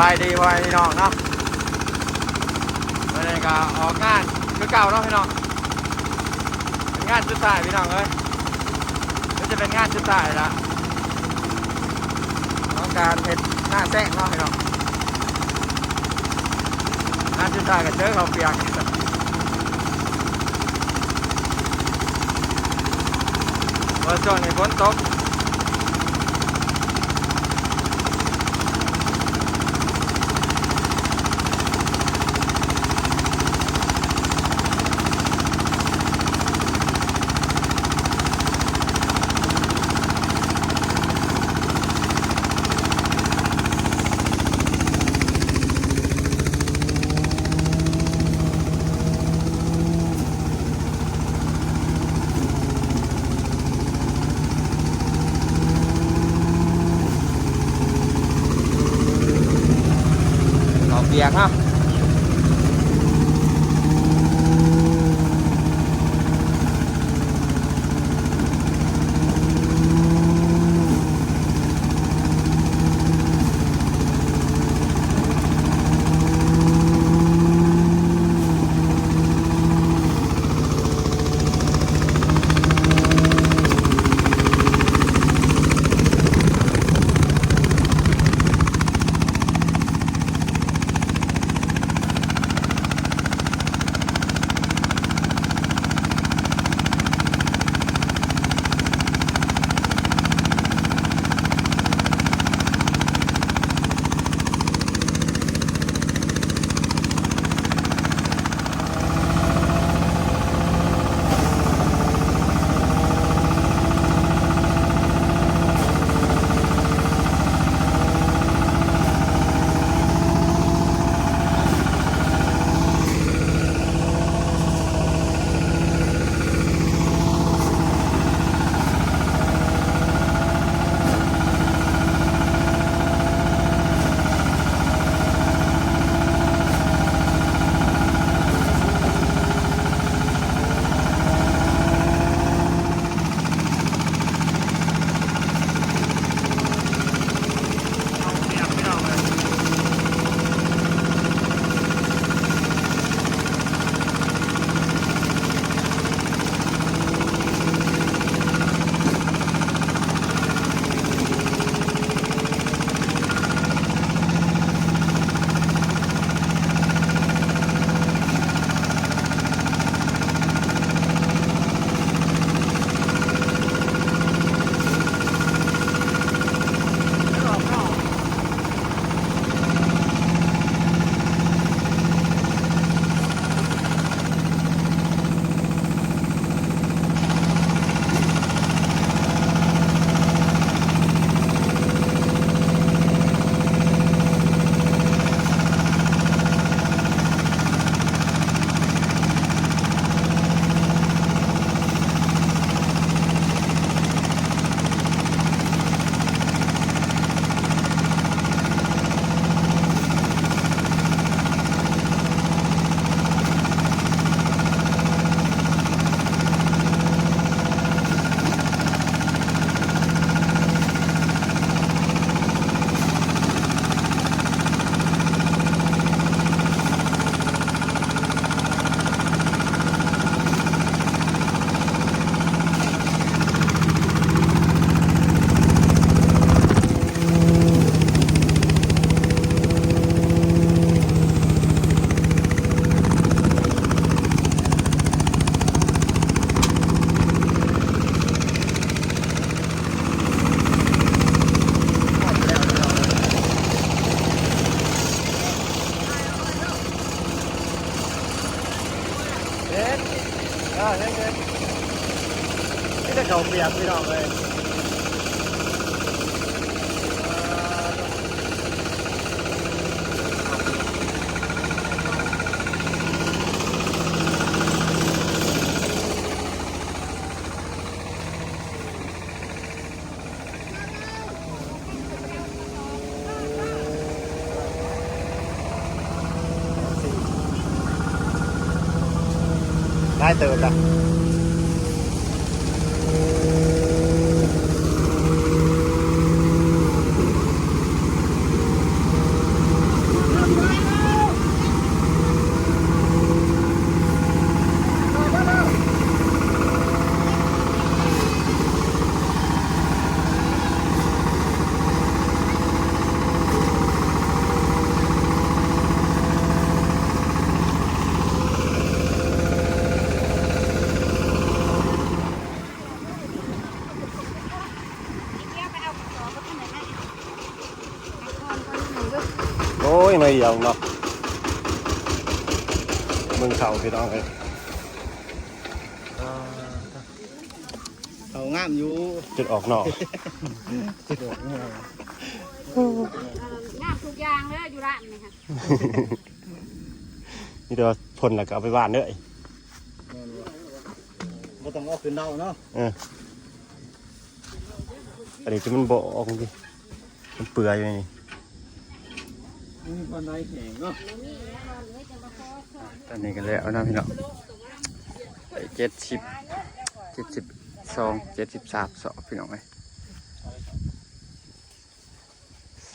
ສະບາຍດີພໍ່ແມ່ພີ່ນ້ອງເນາະ ມື້ນີ້ກໍອອກງານຄືເກົ່າເນາະພີ່ນ້ອງ ເປັນງານສຸດທ້າຍພີ່ນ້ອງເອີຍ ຄືຈະເປັນງານສຸດທ້າຍລະ ຂອງການເຮັດນາແຊງເນາະພີ່ນ້ອງ ງານສຸດທ້າຍກໍເຈີເຂົ້າປຽກ ເພາະວ່າຊ່ວງນີ້ຝົນຕົກ. ເຂົ້າປຽກເນາະ. ເຫັນ ເອີ ເຫັນ ເຫັນ ມີແຕ່ເຂົ້າປຽກ ພີ່ນ້ອງເອີຍ. ຫຼາຍເຕີບລະ. ໜ້ອຍດຽວເນາະ ເບິ່ງເຂົ້າພີ່ນ້ອງເອີຍ ເຂົ້າງາມຢູ່ ຈົນອອກນອກ ຈົນອອກນອກ ງາມທຸກຢ່າງເດີຢູ່ຮ້ານນີ້ ມີແຕ່ວ່າພົ່ນແລ້ວກໍເອົາໄປຫວ່ານເດີ ແມ່ນບໍ່? ບໍ່ຕ້ອງເອົາຂຶ້ນເດົາເນາະ ເອີ ອັນນີ້ທີ່ມັນບໍ່ອອກນີ້ ມັນເປືອຢູ່ນີ້ ມີບ່ອນໃດແຫ້ງເນາະ ຕອນນີ້ກໍແລ້ວເນາະພີ່ນ້ອງ ໄດ້ເຈັດສິບ ເຈັດສິບສອງ ເຈັດສິບສາມສອບ ພີ່ນ້ອງເອີຍ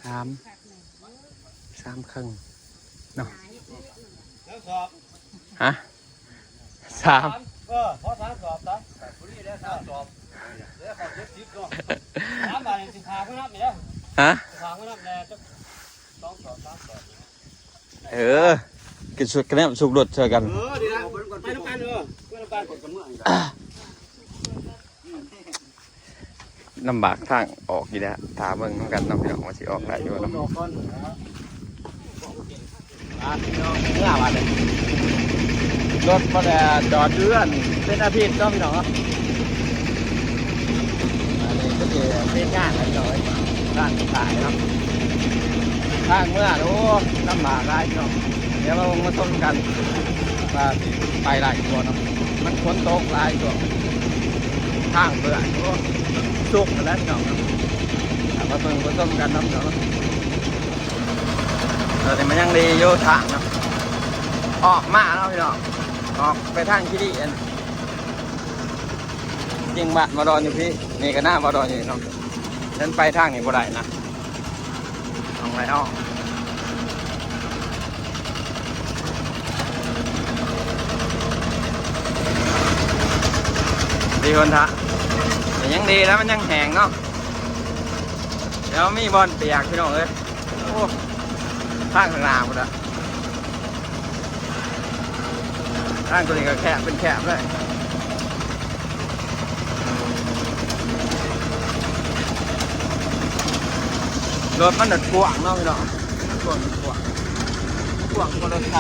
ສາມ ສາມເຄິ່ງເນາະ ຮະ ສາມ ເອີ ພໍສາມສອບຊະ ພໍດີແລ້ວສາມສອບ ເຫຼືອເຂົ້າເຈັດສິບເນາະ ສາມບາດນີ້ຊິຂ້າເພິ່ນນັບນີ້ເດີ ຮະ ຊິຂ້າເພິ່ນນັບແດ່ ສອງສອບ ສາມສອບ ເອີ ກິນສຸກກະແນມສຸກລົດຊ່ວຍກັນ ເອີ ດີລະ ໄປນຳກັນ ເອີ ໄປນຳກັນ ລຳບາກທາງອອກອີກແລ້ວ ຖ້າເບິ່ງນຳກັນເນາະພີ່ນ້ອງ ວ່າຊິອອກໄດ້ຢູ່ບໍ່ເນາະ ເມືອບາດນີ້ ລົດບໍ່ໄດ້ຈອດຢູ່ເຮືອນເປັນອາທິດເນາະພີ່ນ້ອງເນາະ ອັນນີ້ກໍຊິເປັນງານແລ້ວພີ່ນ້ອງເອີຍ ງານສຸດທ້າຍເນາະ ທາງເມືອ ໂອ້ ລຳບາກຫຼາຍພີ່ນ້ອງ ດຽວມາເບິ່ງມາຊົມກັນວ່າຊິໄປໄດ້ຢູ່ບໍ່ເນາະ ມັນຝົນຕົກຫຼາຍຊ່ວງ ທາງເປື້ອນ ໂອ້ ສຸກຫັ້ນແຫຼະພີ່ນ້ອງເນາະ ເອົາມາເບິ່ງມາຊົມກັນເນາະພີ່ນ້ອງເນາະ ຕອນນີ້ມັນຍັງດີຢູ່ທາງເນາະ ອອກມາເນາະພີ່ນ້ອງ ອອກໄປທາງຄີຣີອັນ ຈິງບ້ານບ່າວດອນຢູ່ພີ້ ນີ້ກໍໜ້າບ່າວດອນຢູ່ເນາະ ເດີນໄປທາງນີ້ບໍ່ໄດ້ນະ ຕ້ອງໄລ່ອອກ ດີຄົນທະ ແຕ່ຍັງດີແລ້ວມັນຍັງແຫ້ງເນາະ ແລ້ວມີບ່ອນປຽກພີ່ນ້ອງເອີຍ ໂອ້ ທາງຂ້າງໜ້າພຸ້ນນະ ທາງຕົວນີ້ກໍແຄບເປັນແຄບເລີຍ ລົດມັນກະກວ້າງເນາະພີ່ນ້ອງ ກວ້າງ ກວ້າງ ກວ້າງກວ່າລົດໄຖ.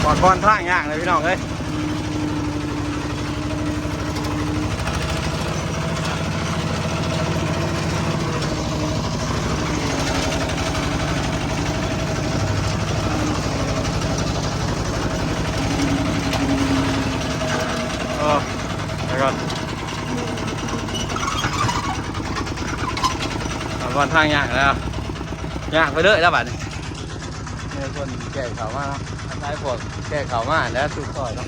ບອດບ່ອນທາງຍ່າງເລີຍພີ່ນ້ອງເອີຍ. ເອີ ໄປກ່ອນ ບອດບ່ອນທາງຍ່າງແລ້ວ ຍ່າງໄປເລີຍແລ້ວບາດນີ້. ມີຄົນແກ່ເຂົ້າມາເນາະ ອາໄສພວກແກ່ເຂົ້າມາແລ້ວ ສູ່ຊອຍເນາະ.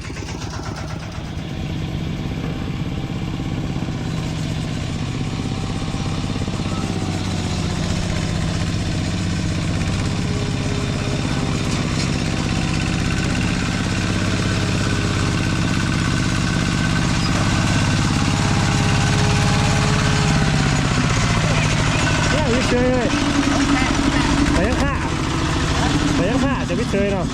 ເຮີ້ຍ ວິດເຊີຍເລີຍ ໄປຍັງຂ້າ ໄປຍັງຂ້າ ຈະວິດເຊີຍເນາະ.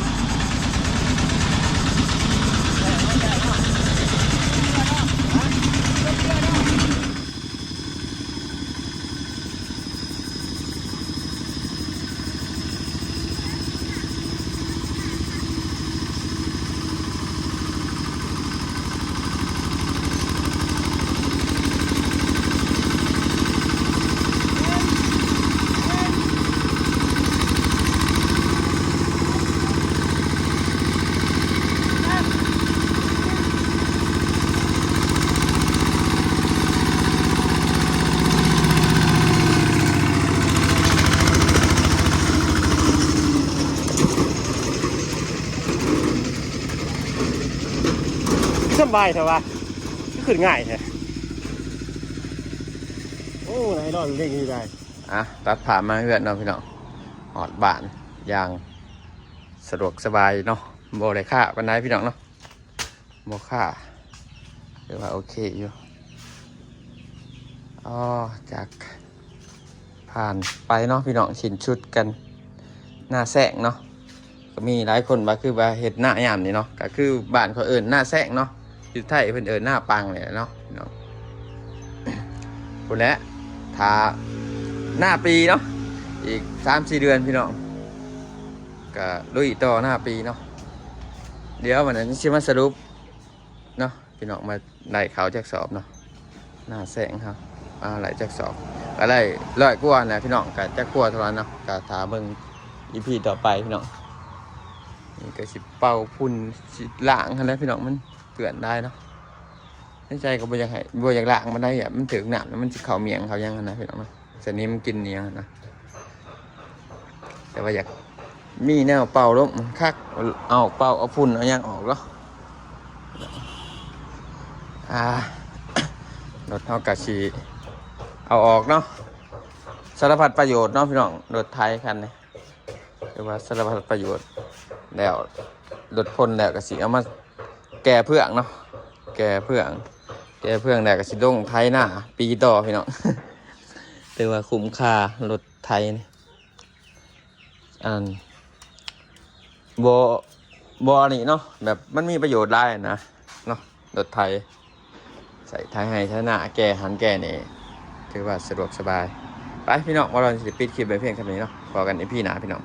ສະບາຍແທ້ວະ ຄືຂຶ້ນງ່າຍແທ້. ໂອ້ ໄນລອນເລັ່ງຢູ່ໄດ໋. ອ່ະ ຕັດພາບມາເຮືອນເນາະພີ່ນ້ອງ ຮອດບ້ານຢ່າງສະດວກສະບາຍເນາະ ບໍ່ໄດ້ຄ້າປານໃດພີ່ນ້ອງເນາະ ບໍ່ຄ້າ ຖືວ່າໂອເຄຢູ່. ອໍ ຈາກ ຜ່ານໄປເນາະພີ່ນ້ອງ ສິ້ນສຸດກັນໜ້າແຊງເນາະ. ກໍມີຫຼາຍຄົນວ່າຄືວ່າເຮັດນາຍາມນີ້ເນາະ ກໍຄືບ້ານຂ້ອຍເອີ້ນນາແຊງເນາະ ຢູ່ໄທເພິ່ນເອີ້ນນາປັງນີ້ແຫຼະເນາະພີ່ນ້ອງ. ພຸ້ນແຫຼະ ຖ້າໜ້າປີເນາະ ອີກສາມສີ່ເດືອນພີ່ນ້ອງ ກໍລຸຍຕໍ່ໜ້າປີເນາະ. ດຽວວັນນັ້ນຊິມາສະຫຼຸບເນາະ ພີ່ນ້ອງ ມາໄດ້ເຂົ້າຈັກສອບເນາະ ໜ້າແຊງເຮົາ ອ່າ ໄດ້ຈັກສອບ ກໍໄດ້ຮ້ອຍກວ່າແຫຼະພີ່ນ້ອງ. ກໍຈັກກວ່າເທົ່ານັ້ນເນາະ ກໍຖ້າເບິ່ງອີພີຕໍ່ໄປພີ່ນ້ອງ. ນີ້ກໍຊິເປົ່າຝຸ່ນ ຊິລ້າງຫັ້ນແຫຼະພີ່ນ້ອງ ມັນເປື້ອນຫຼາຍເນາະ. ໃນໃຈກໍບໍ່ຢາກໃຫ້ ບໍ່ຢາກລ້າງປານໃດອະ ມັນຖືກນ້ຳແລ້ວມັນຊິເຂົ້າໝ້ຽງເຂົ້າຫຍັງຫັ້ນນະພີ່ນ້ອງເນາະ ສະໜິມກິນອີຫຍັງຫັ້ນນະ. ແຕ່ວ່າຢາກມີແນວເປົ່າລົມຄັກ ເອົາເປົ່າເອົາຝຸ່ນເອົາຫຍັງອອກເນາະ. ອ່າ ລົດເຮົາກໍຊິເອົາອອກເນາະ ສາລະພັດປະໂຫຍດເນາະພີ່ນ້ອງ. ລົດໄຖຄັນນີ້ ຖືວ່າສາລະພັດປະໂຫຍດແລ້ວ ລົດພົ່ນແລ້ວກໍຊິເອົາມາແກ່ເຟືອງເນາະ ແກ່ເຟືອງ ແກ່ເຟືອງແລ້ວກໍຊິລົງໄຖນາປີຕໍ່ພີ່ນ້ອງ. ຖືວ່າຄຸ້ມຄ່າລົດໄຖນີ້ ອັນ ບໍ່ ບໍ່ອັນນີ້ເນາະ ແບບມັນມີປະໂຫຍດຫຼາຍນະເນາະ ລົດໄຖ ໃຊ້ໄຖໄຮ່ໄຖນາ ແກ່ຫັ້ນແກ່ນີ້ ຖືວ່າສະດວກສະບາຍ. ໄປພີ່ນ້ອງ ວ່າເຮົາຊິປິດຄລິບໄວ້ພຽງສ່ຳນີ້ເນາະ ພໍ້ກັນອີພີໜ້າພີ່ນ້ອງ.